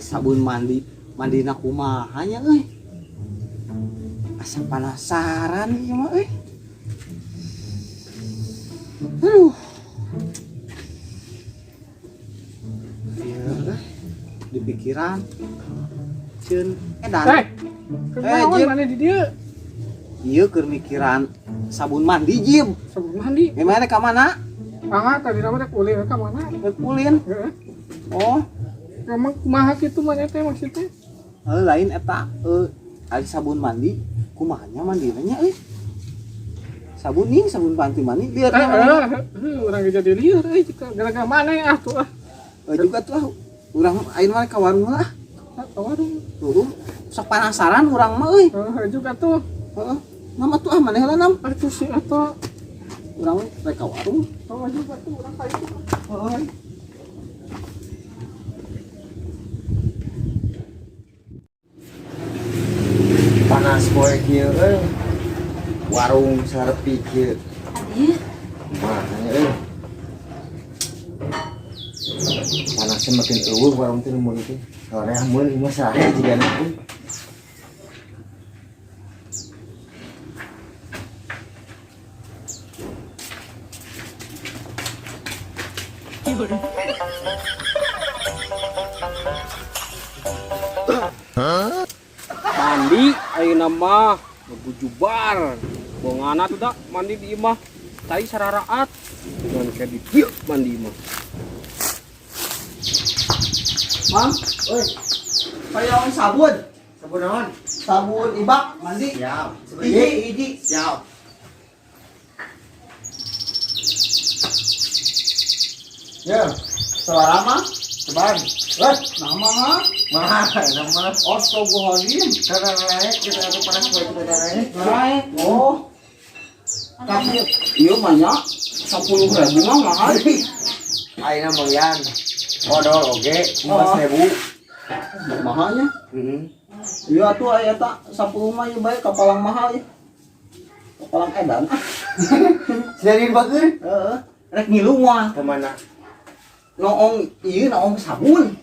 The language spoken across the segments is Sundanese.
Ai sabun mandi, mandina kumaha nya euy. Asa penasaran ieu mah euy. Aduh. Ieu di pikiran. Ceun edan. Eh, kunaon Jim. Mana di dieu? Ieu keur mikiran sabun mandi, Jim. Sabun mandi. Gimana ka mana? Ah, tadi nama teh ulin ka mana? Rek ulin. Heeh. Oh, Emang kumaha kitu mana teh maksudnya? Lain eta ari sabun mandi kumaha nya mandina nya euy. Sabun nih, sabun panti mandi lieur Eh, nya mana? urang ge jadi lieur euy gara-gara mana ah tuh ah. Juga tuh ah, urang ayeuna mah ka warung lah. Ah, ka warung. Tuh, sok penasaran urang mah euy. Heeh, juga tuh. Heeh. Nama tuh ah maneh heula nam. Atuh si eta. Urang rek ka warung. Oh, juga tuh urang ka itu. Heeh. Panas poe kieu euy. Warung sarepi kieu. Aduh, Kumaha nya euy. Panasnya makin eueuh warung teh nu meuli teh. Soreah meuli mah sae jigana euy. Mandi ayeuna mah begujubar. Bongana tuh dak mandi di imah. Tai sararaat. Dengan kayak di dieu mandi imah. Mang, Oi, hoyong sabun. sabun naon? Sabun ibak mandi. Siap. Hiji, hiji. Siap. Ya, Suara mah? ceban. Wah, Nama mah? mah, nama. Astagfirullahaladzim. Karena naik kita ada panas poe kita naik. Naik. Oh. Tapi ieu mah nya 10.000 mah mahal. Ayeuna meulian. Odol oge 4.000. Mahalnya. Heeh. Iya atuh aya eta 10 mah ieu bae kapalang mahal ya. Kapalang edan ah. Jadi bagus. Heeh. Rek ngilu moal. Kemana? Noong ieu noong sabun.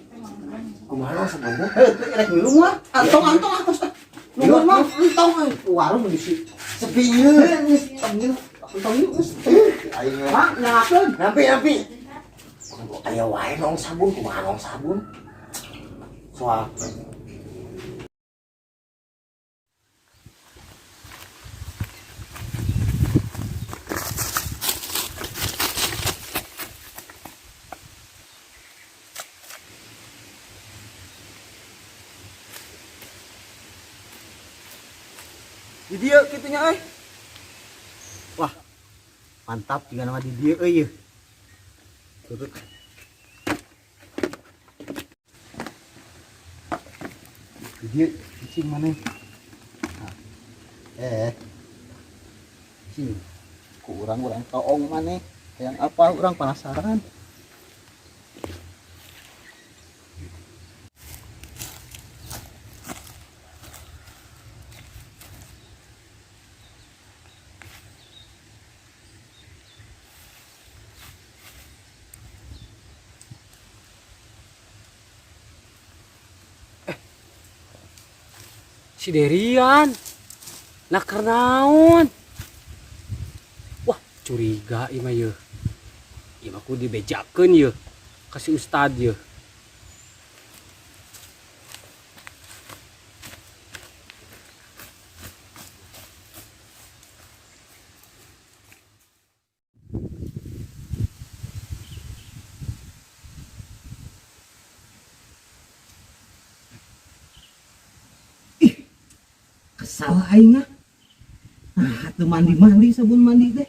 Kumaha sabun teh? Heuh, rek ngilu moal. Antong antong atos ah. Nuhun mah entong euy. Warung di si Sepi ieu. Geus tong ngilu. Entong ieu geus. Aing mah. Mak nyalakeun. Nampi nampi. Aya wae nong sabun, kumaha nong sabun? Soal Di dieu kitunya euy. Wah. Mantap juga nama di dieu euy. Turut. Di dieu cicing maneh. Nah. Cicing. Ku urang-urang toong maneh. Hayang apa urang penasaran. Si Derian. Nah kernaon. Wah, curiga ieu mah yeuh. Ieu mah kudu dibejakeun yeuh. Ka si ustad yeuh. Kesal aing ah. Nah, teu mandi-mandi sabun mandi teh.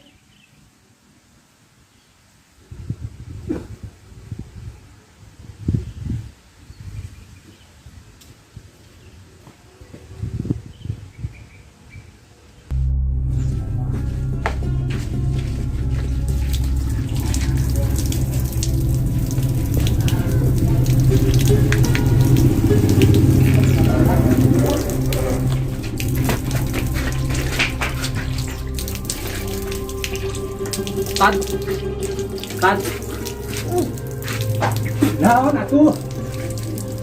Tan. Tan. Naon atuh?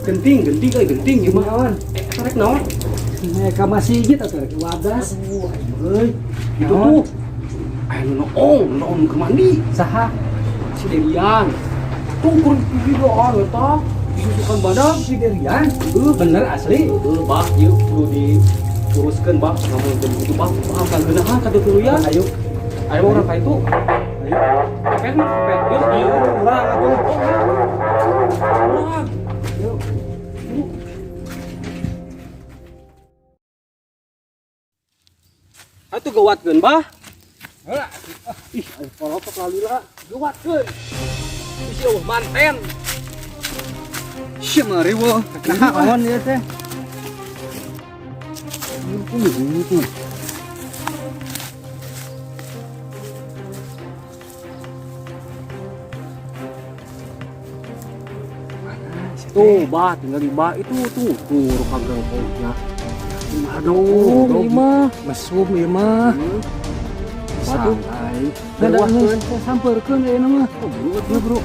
Genting, genting euy, genting ieu mah. Naon? Eh, rek naon? Ka masjid atuh rek wadas. Aduh, aing euy. Itu Naon? tuh. Aya nu noong, noong keur mandi. Saha? Si Derian. Tuh keur gigirean eta. Disusukan badan. Si Derian. Heuh, Bener asli. heuh, bah, ieu kudu diuruskeun bah, ngamun kitu bah, bah kangeunahan ka tuluyan. Ayo. Ayo urang ka itu. Ayo. Pepet mah, pepet. Yuk, yuk. Urang atuh. Urang. Yuk. Atuh gawatkeun bah. Heula. Ih, ayo polotok lalila. Gawatkeun. Isi eueuh manten. Sia mah riweuh. Naon ieu teh? Tuh. Tuh, bah, tinggal di bah itu tuh, tuh rupa gangkongnya. Aduh, Oh, ini mah. Mesum ieu mah. Batu. Santai. Lewat, Geus sampeurkeun ayeuna mah. Oh, bro, Yuk, Bro.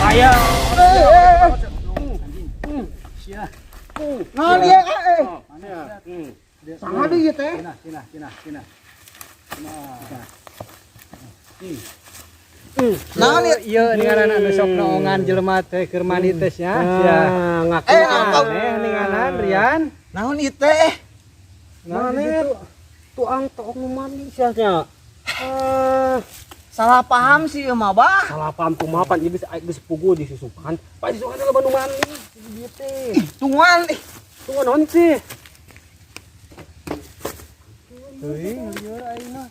Ayo. Naon ieu eh? Saha deui ieu teh? Cenah, cenah, cenah, cenah. Naon ieu? Ieu ninganan anu sok noongan jelema teh keur mandi teh nya. Sia. Ngaku. Eh, ngaku. Aneh ninganan Rian. Naon ieu teh? Naon Mana itu? tuang toong nu mandi sia nya. Ah, Salah paham sih ieu mah bah. salah paham kumaha pan ieu geus geus puguh disusukan. Pan disusukan loba nu mandi. Ieu teh. Ih, tungguan ih. Tunggu naon sih? Teuing lieur aing mah.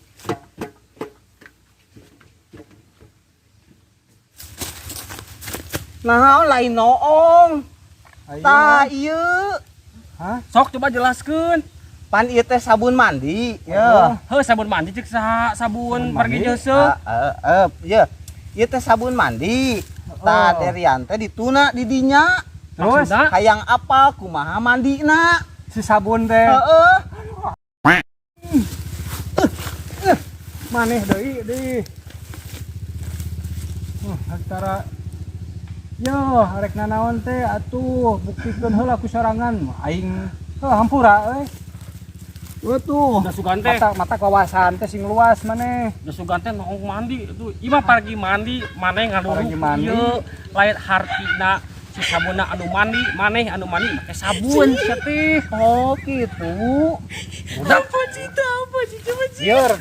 Naon lain noong. Ayo. Tah ieu. Hah? Sok coba jelaskeun. Pan ieu teh sabun mandi. Ya. Heuh, sabun mandi cek saha sabun Sabun pergi mandi? jeuseuh. Ah, eh, ieu. Ieu teh sabun mandi. Tah Oh. Derian teh dituna di dinya. Terus Maksudna? Hayang apal kumaha mandina. si sabun teh Heeh. maneh deui deui. Antara yo rek nanaon teh atuh buktikeun heula ku sorangan aing heuh hampura euy. Waduh. Da sugan teh, Mata mata kawasan teh sing luas maneh. da sugan teh noong mandi itu. Ieu mah pargi mandi, maneh ngaduruk Pargi mandi. ieu lain hartina si sabunna anu mandi, maneh anu mandi make sabun sia teh. Oh gitu. Udah Lieur.